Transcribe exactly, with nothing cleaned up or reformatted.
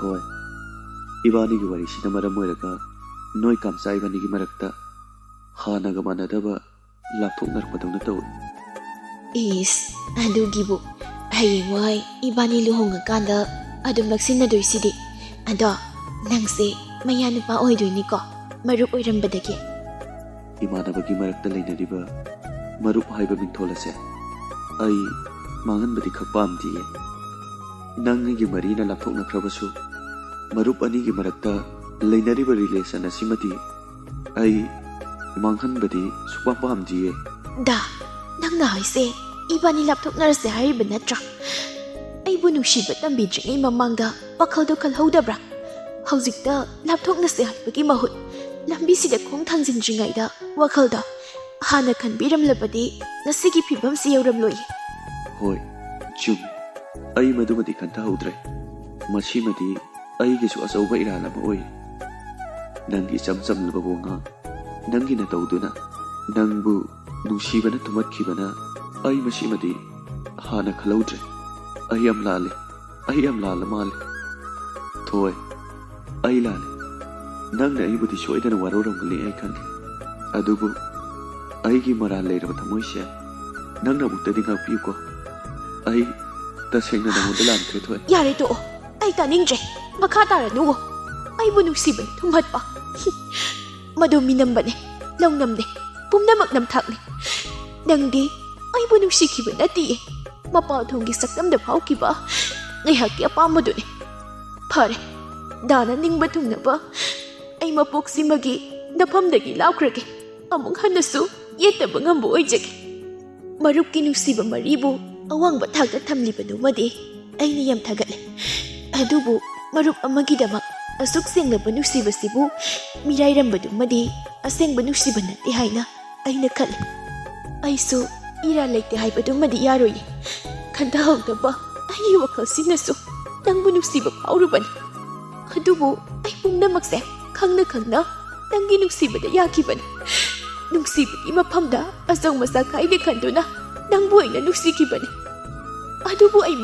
ꯍꯣꯏ, ꯏꯕꯥꯅꯤꯒꯤ ꯋꯥꯔꯤꯁꯤꯅ ꯃꯔꯝ ꯑꯣꯏꯔꯒ ꯅꯣꯏ ꯀꯥꯝꯆꯥ ꯏꯕꯥꯅꯤꯒꯤ ꯃꯔꯛꯇ ꯍꯥꯟꯅꯒ ꯃꯥꯟꯅꯗꯕ ꯂꯥꯞꯊꯣꯛꯅꯔꯛꯄꯗꯧꯅ ꯇꯧꯏ꯫ ꯏꯁ, ꯑꯗꯨꯒꯤꯕꯨ, ꯍꯌꯦꯡꯋꯥꯏ ꯏꯕꯥꯅꯤ ꯂꯨꯍꯣꯡꯉꯀꯥꯟꯗ ꯑꯗꯨꯝ ꯅꯛꯁꯤꯟꯅꯗꯣꯏꯁꯤꯗꯤ꯫ ꯑꯗꯣ, ꯅꯪꯁꯦ ꯃꯌꯥ ꯅꯨꯄꯥ ꯑꯣꯏꯗꯣꯏꯅꯤꯀꯣ, ꯃꯔꯨꯞ ꯑꯣꯏꯔꯝꯕꯗꯒꯤ꯫ ꯏꯃꯥꯟꯅꯕꯒꯤ ꯃꯔꯛꯇ ꯂꯩꯅꯔꯤꯕ ꯃꯔꯨꯞ ꯍꯥꯏꯕ ꯃꯤꯡꯊꯣꯜ ꯑꯁꯦ ꯑꯩ ꯃꯥꯡꯍꯟꯕꯗꯤ ꯈꯛ ꯄꯥꯝꯗꯤꯌꯦ꯫ ꯅꯪ ꯑꯩꯒꯤ ꯃꯔꯤꯅ ꯂꯥꯞꯊꯣꯛꯅꯈ꯭ꯔꯕꯁꯨ, ꯃꯔꯨꯞ ꯑꯅꯤꯒꯤ ꯃꯔꯛꯇ ꯂꯩꯅꯔꯤꯕ relation ꯑꯁꯤꯃꯗꯤ ꯑꯩ ꯃꯥꯡꯍꯟꯕꯗꯤ ꯁꯨꯛꯄꯥꯝ ꯄꯥꯝꯗꯤꯌꯦ꯫ ꯗꯥ, ꯅꯪꯅ ꯍꯥꯏꯁꯦ ꯏꯕꯥꯅꯤ ꯂꯥꯞꯊꯣꯛꯅꯔꯁꯦ ꯍꯥꯏꯔꯤꯕ ꯅꯠꯇ꯭ꯔꯥ? ꯑꯩꯕꯨ ꯅꯨꯡꯁꯤꯕ ꯇꯝꯕꯤꯗ꯭ꯔꯤꯉꯩ ꯃꯃꯥꯡꯗ ꯋꯥꯈꯜꯗꯣ ꯈꯜꯍꯧꯗꯕ꯭ꯔꯥ? ꯍꯧꯖꯤꯛꯇ ꯂꯥꯞꯊꯣꯛꯅꯁꯦ ꯍꯥꯏꯕꯒꯤ ꯃꯍꯨꯠ ꯂꯝꯕꯤꯁꯤꯗ ꯈꯣꯡ ꯊꯥꯡꯖꯤꯟꯗ꯭ꯔꯤꯉꯩꯗ ꯋꯥꯈꯜꯗꯣ ꯍꯥꯟꯅ ꯈꯟꯕꯤꯔꯝꯂꯕꯗꯤ ꯉꯁꯤꯒꯤ ꯐꯤꯕꯝꯁꯤ ꯌꯧꯔꯝꯂꯣꯏꯌꯦ꯫ ꯍꯣꯏ, ꯆꯨꯝꯃꯤ꯫ ꯑꯩ ꯃꯗꯨꯃꯗꯤ ꯈꯟꯊꯍꯧꯗ꯭ꯔꯦ꯫ ꯃꯁꯤꯃꯗꯤ ꯑꯩꯒꯤꯁꯨ ꯑꯆꯧꯕ ꯏꯔꯥꯟ ꯑꯃ ꯑꯣꯏ꯫ ꯅꯪꯒꯤ ꯏꯆꯝ ꯆꯝꯂꯕ ꯋꯥꯉꯥꯡ, ꯅꯪꯒꯤ ꯅꯇꯧꯗꯨꯅ ꯅꯪꯕꯨ ꯅꯨꯡꯁꯤꯕꯅ ꯊꯨꯝꯍꯠꯈꯤꯕꯅ ꯑꯩ ꯃꯁꯤꯃꯗꯤ ꯍꯥꯟꯅ ꯈꯜꯍꯧꯗ꯭ꯔꯦ꯫ ꯑꯩ ꯌꯥꯝ ꯂꯥꯜꯂꯦ꯫ ꯑꯩ ꯌꯥꯝ ꯂꯥꯜꯂ ꯃꯥꯜꯂꯦ꯫ ꯊꯣꯏ, ꯑꯩ ꯂꯥꯜꯂꯦ꯫ ꯅꯪꯅ ꯑꯩꯕꯨꯗꯤ ꯁꯣꯏꯗꯅ ꯋꯥꯔꯧꯔꯝꯒꯅꯤ ꯑꯩ ꯈꯪꯉꯦ꯫ ꯑꯗꯨꯕꯨ ꯑꯩꯒꯤ ꯃꯔꯥꯜ ꯂꯩꯔꯕ ꯊꯃꯣꯏꯁꯦ ꯅꯪꯅ ꯑꯃꯨꯛꯇꯗꯤ ꯉꯥꯛꯄꯤꯌꯨꯀꯣ꯫ ꯑꯩ ꯇꯁꯦꯡꯅ ꯅꯉꯣꯟꯗ ꯂꯥꯟꯈ꯭ꯔꯦ, ꯊꯣꯏ꯫ ꯌꯥꯔꯦ, ꯇꯣꯛꯑꯣ꯫ ꯑꯩ ꯇꯥꯅꯤꯡꯗ꯭ꯔꯦ꯫ ꯃꯈꯥ ꯇꯥꯔꯅꯨ꯫ ꯑꯩꯕꯨ ꯅꯨꯡꯁꯤꯕꯅ ꯊꯨꯝꯍꯠꯄ꯫ ꯃꯗꯨ ꯃꯤꯅꯝꯕꯅꯦ, ꯂꯧꯅꯝꯅꯦ, ꯄꯨꯝꯅꯃꯛ ꯅꯝꯊꯥꯛꯅꯦ꯫ ꯅꯪꯗꯤ ꯑꯩꯕꯨ ꯅꯨꯡꯁꯤꯈꯤꯕ ꯅꯠꯇꯤꯌꯦ꯫ ꯃꯄꯥꯟ ꯊꯣꯡꯒꯤ ꯁꯛꯇꯝꯗ ꯐꯥꯎꯈꯤꯕ ꯉꯥꯏꯍꯥꯛꯀꯤ ꯑꯄꯥꯝꯕꯗꯨꯅꯦ꯫ ꯐꯔꯦ, ꯗꯥꯅ ꯅꯤꯡꯕ ꯊꯨꯡꯅꯕ ꯑꯩ ꯃꯄꯣꯛꯁꯤꯃꯒꯤ ꯅꯐꯝꯗꯒꯤ ꯂꯥꯞꯈ꯭ꯔꯒꯦ꯫ ꯑꯃꯨꯛ ꯍꯟꯅꯁꯨ ꯌꯦꯠꯇꯕ ꯉꯝꯕ ꯑꯣꯏꯖꯒꯦ꯫ ꯃꯔꯨꯞꯀꯤ ꯅꯨꯡꯁꯤꯕ ꯃꯔꯤꯕꯨ ꯑꯋꯥꯡꯕ ꯊꯥꯛꯇ ꯊꯝꯂꯤꯕꯗꯨꯃꯗꯤ ꯑꯩꯅ ꯌꯥꯝ ꯊꯥꯒꯠꯂꯦ꯫ ꯑꯗꯨꯕꯨ ꯃꯔꯨꯞ ꯑꯃꯒꯤꯗꯃꯛ ꯑꯁꯨꯛ ꯁꯦꯡꯂꯕ ꯅꯨꯡꯁꯤꯕꯁꯤꯕꯨ ꯃꯤꯔꯥꯏꯔꯝꯕꯗꯨꯃꯗꯤ ꯑꯁꯦꯡꯕ ꯅꯨꯡꯁꯤꯕ ꯅꯠꯇꯦ ꯍꯥꯏꯅ ꯑꯩꯅ ꯈꯜꯂꯤ꯫ ꯑꯩꯁꯨ ꯏꯔꯥꯜ ꯂꯩꯇꯦ ꯍꯥꯏꯕꯗꯨꯃꯗꯤ ꯌꯥꯔꯣꯏꯌꯦ꯫ ꯈꯟꯊꯍꯧꯗꯕ ꯑꯩꯒꯤ ꯋꯥꯈꯜꯁꯤꯅꯁꯨ ꯅꯪꯕꯨ ꯅꯨꯡꯁꯤꯕ ꯐꯥꯎꯔꯨꯕꯅꯤ꯫ ꯑꯗꯨꯕꯨ ꯑꯩ ꯄꯨꯝꯅꯃꯛꯁꯦ ꯈꯪꯅ ꯈꯪꯅ ꯅꯪꯒꯤ ꯅꯨꯡꯁꯤꯕꯗ ꯌꯥꯈꯤꯕꯅꯤ꯫ ꯅꯨꯡꯁꯤꯕꯒꯤ ꯃꯐꯝꯗ ꯑꯆꯧ ꯃꯆꯥ ꯈꯥꯏꯗꯦ ꯈꯟꯗꯨꯅ ꯅꯪꯕꯨ ꯑꯩꯅ ꯅꯨꯡꯁꯤꯈꯤꯕꯅꯤ꯫ ꯑꯗꯨꯕꯨ ꯑꯩ